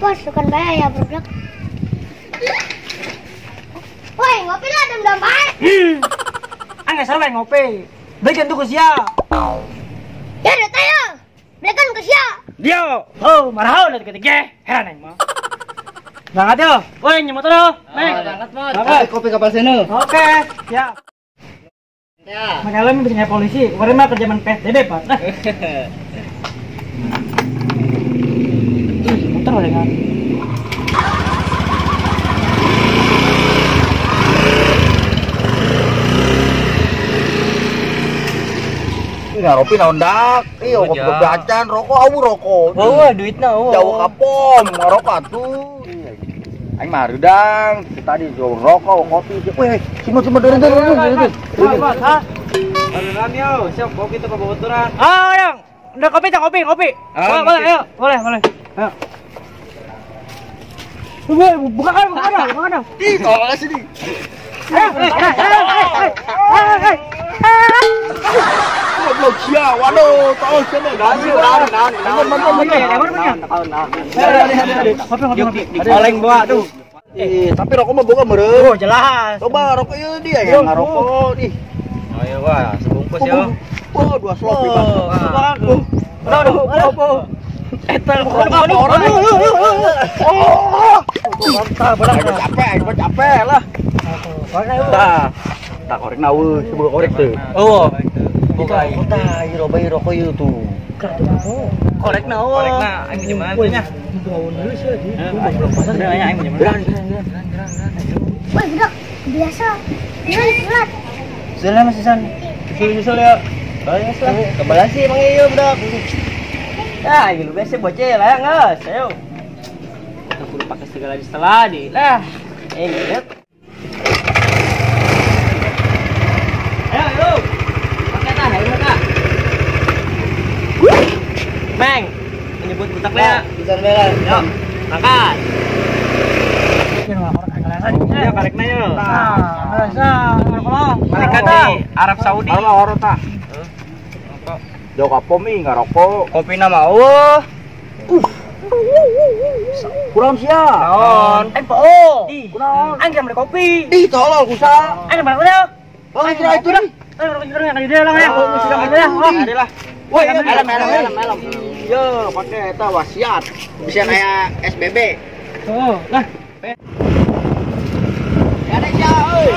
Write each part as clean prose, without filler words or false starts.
Bos, bukan bayar ya, bro. Woi, ngopi lah dam-dam bae. Angga salah ngopi. Belikan tuh ke sia. Ya udah tayo. Belikan ke sia. Dia. Oh, marah udah ketiga. Heran aing mah. Berangkat yo. Woi, nyemotor yo. Nek. Berangkat, Mod. Kopi kapal seno. Oke, siap. Ya. Makanya bisa nggak polisi. Kemarin mah kerja man PSBB, Pak. Tuh, motor boleh kan? Ngaropi naon dak? Iya, kopi acan, rokok awu rokok. Wah, duitna eueuh. Jauh kapom, ngarokok atuh. Aing mah harudang, tadi jauh rokok, kopi. Weh, cuma dorong. Hah? Harudan yo, siap kopi teh babaturan. Ah, yang. Udah kopi tak kopi, kopi. Boleh, ayo, boleh. Ayo. Buka kan. Ih, tolong sini. Goblok sia, waduh, tolong sia naon. Kopi. Oleng bawa tuh. Tapi rokok mah boga meureun. Oh, jelas. Coba rokok ieu dia yang ngarokok ih. Ayo wah, sebungkus yo. Oh, dua slop bebas. Aduh. Eta rokok orang. Oh. Mantap, capek lah. Tah. Tak korek nawe, sebuah korek tuh. Oh. Buka tah, ieu loba rokok ieu tuh. Korek na, korek na, aing gimana tuh nya? Woi, budak, biasa. Sulat. Susul Mas Isan. Susul ya. Ayo lah. Kebelah sih emang ieu budak. Ah, ieu biasa bocil lah geus. Ayo. Kita kudu pakai segala setelah di. Lah, lihat. Ayo. Pakai tah, ayo Kak. Meng, menyebut butak ya. Bisa bela. Yo, makan. Ya karekna yo. Tah, Malaikat di Arab Saudi. Halo, tah. Jauh kapom ih ngarokok. Kopi nama eueuh. Kurang sia. Naon? Po. Kunaon? Aing beli kopi. Ih, tolol kusa. Aing beli udah. Oh, kira itu dah. Ayo, Woi, helm. Yo, pakai eta wasiat. Bisa kayak SBB. Oh, lah. Ya sia, euy.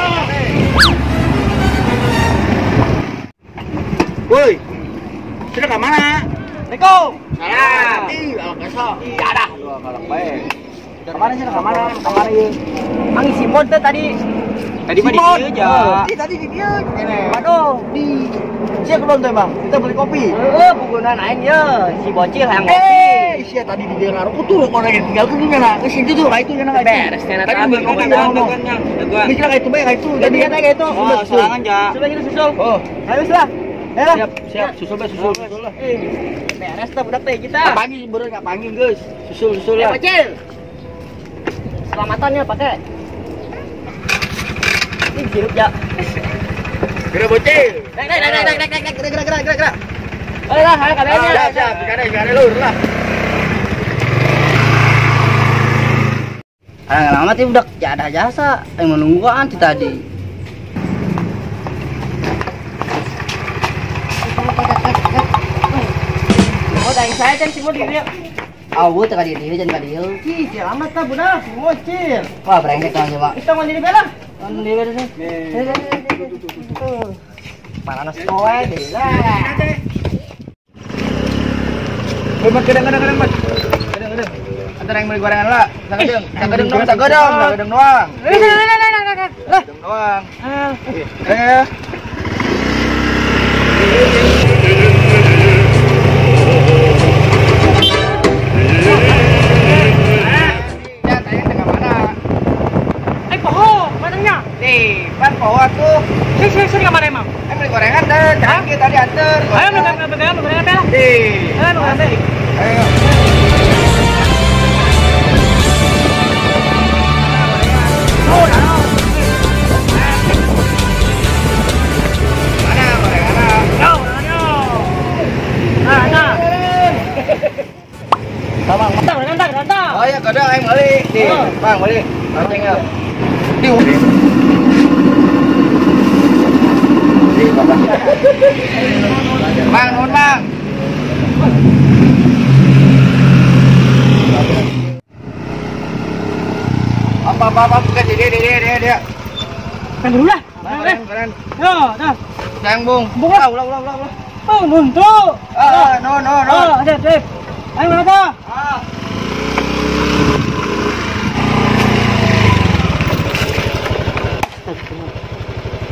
Woi. Sudah ke mana? Assalamualaikum. Salam. Ih, alak besok. Ya dah, dua kalak bae. Kemana sih? Kemana? Kemana ieu? Mang si Mod teh tadi. Tadi mah di dieu ja. Ih, tadi di dieu. Waduh. Di sia kelon teh, Bang. Kita beli kopi. Heeh, punggunan aing ye, si bocil hayang ngopi. Sia tadi di dieu ngarokok tuh rokok lagi tinggal ke gimana? Ke situ tuh, ka itu nya ka itu. Beres nya tadi beli kopi ngomong. Ini kira ka itu bae ka itu. Jadi kata ka itu. Oh, sorangan ja. Susul kita susul. Oh, ayo lah. Ayo. Siap, susul bae susul. Beres teh budak teh kita. Pagi beureuh enggak panggil, guys. Susul lah. Bocil. Selamatannya pakai. Ini jirup ya. Gerak bocil. Naik, gerak. Ayo lah, ayo kabehnya. Siap, kare lur lah. Ah, lama teh budak ada jasa, aing menungguan ti tadi. Oh, aing saya can si Mod di dieu. Awu teh ka dieu can ka dieu. Ih, amat tah budak, si Mocil. Wah, brengsek tah coba. Kita mau jadi bela. Panas kowe deh lah. Kadang-kadang, Mas. Kadang-kadang. Antar yang beli gorengan lah. Sagadeng doang. Sagadeng doang. Eh. Ya, tanya ke mana? Eh, poho, mananya? Nih, pan poho tuh. Sini ke mana emang? Beli gorengan deh, canggih tadi anter. Ayo, beli gorengan lah. Nih. Ayo, beli. Ayo. Mana gorengan? Yo, Nah. Sama. Rantang. Oh ya, kada. aing balik. Di, Bang, balik. Lonceng ya. Di. Di, Bapak. Bang, nuhun, Bang. Apa bukan dia. Kan dulu lah. Keren. Yo, dah. Sayang, Bung. Bung lah. Ulah. Oh, nuntuk. Ah, no. Oh, sip. Ayo mana tuh? Ah.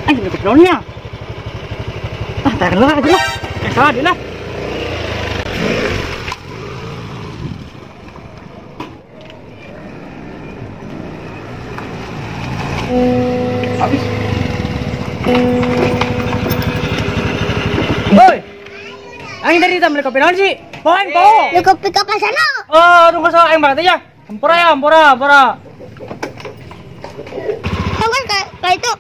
Ayo kita ke. Ah, tarik lah aja lah. Salah dia lah. Habis. Woi. Aing tadi kita beli kopi naon sih? Poin po. Beli kopi kapal sana. Oh, tunggu so aing berangkat aja. Ampura ya, ampura. Tunggu kayak itu.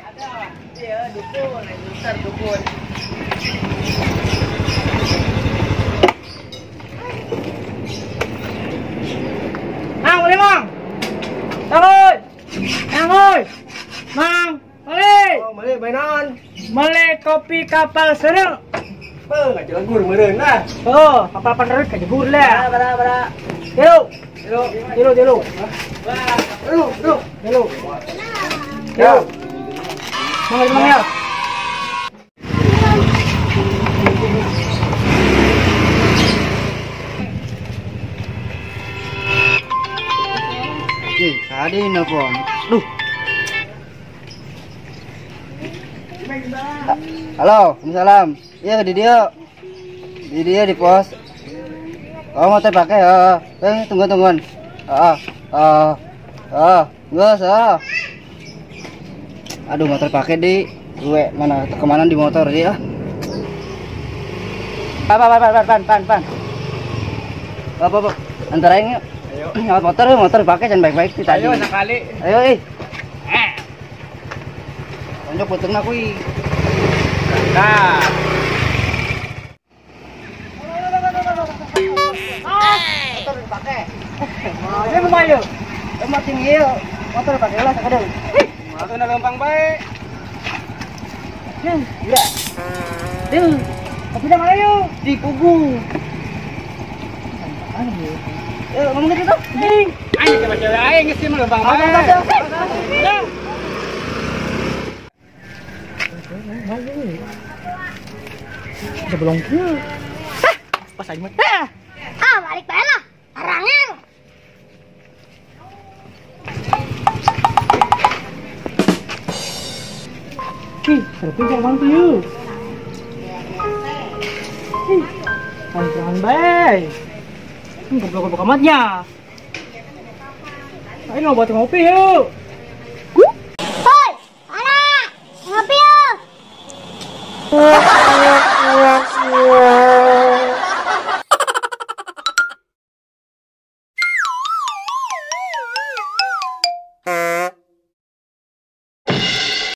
Ada dia dukun, aing besar dukun. Mang, boleh mang. Takut. Mang, oi. Mang, boleh. Oh, boleh mainan. Boleh kopi kapal seru. Pe, ngajelegur meureun lah. Oh, kapal penerus kajegur lah. Bara. Tilu. Tilu. Tilu. Yo. Mang, ya. Tadi nelpon. Duh. Halo, salam. Iya di dia. Di dia di pos. Oh, motor pakai ya. Tungguan. Enggak sah. Aduh, motor pakai di gue mana kemana di motor dia? Pan. Bapak, antarain yuk. Ayo. Motor pakai jangan baik-baik sih tadi. Ayo sekali. Ayo, eh. Tonjok potong aku ih. Nah. Motor dipakai. Ini mau ayo. Mati ngil. Motor dipakai lah sakadeng. Motor na lempang bae. Ya. Duh. Tapi dah ayo di kubu. Ngomong gitu tuh. Aing coba cewek aing geus mah lempang bae. Udah belum kieu. Pas aing mah. Ah, balik bae lah. Arangnya. Ih, serupin jangan bang tuh. Ih, jangan bae. Goblok-goblok amatnya. Ayo mau buat ngopi yuk. Hoi, anak, ngopi yuk.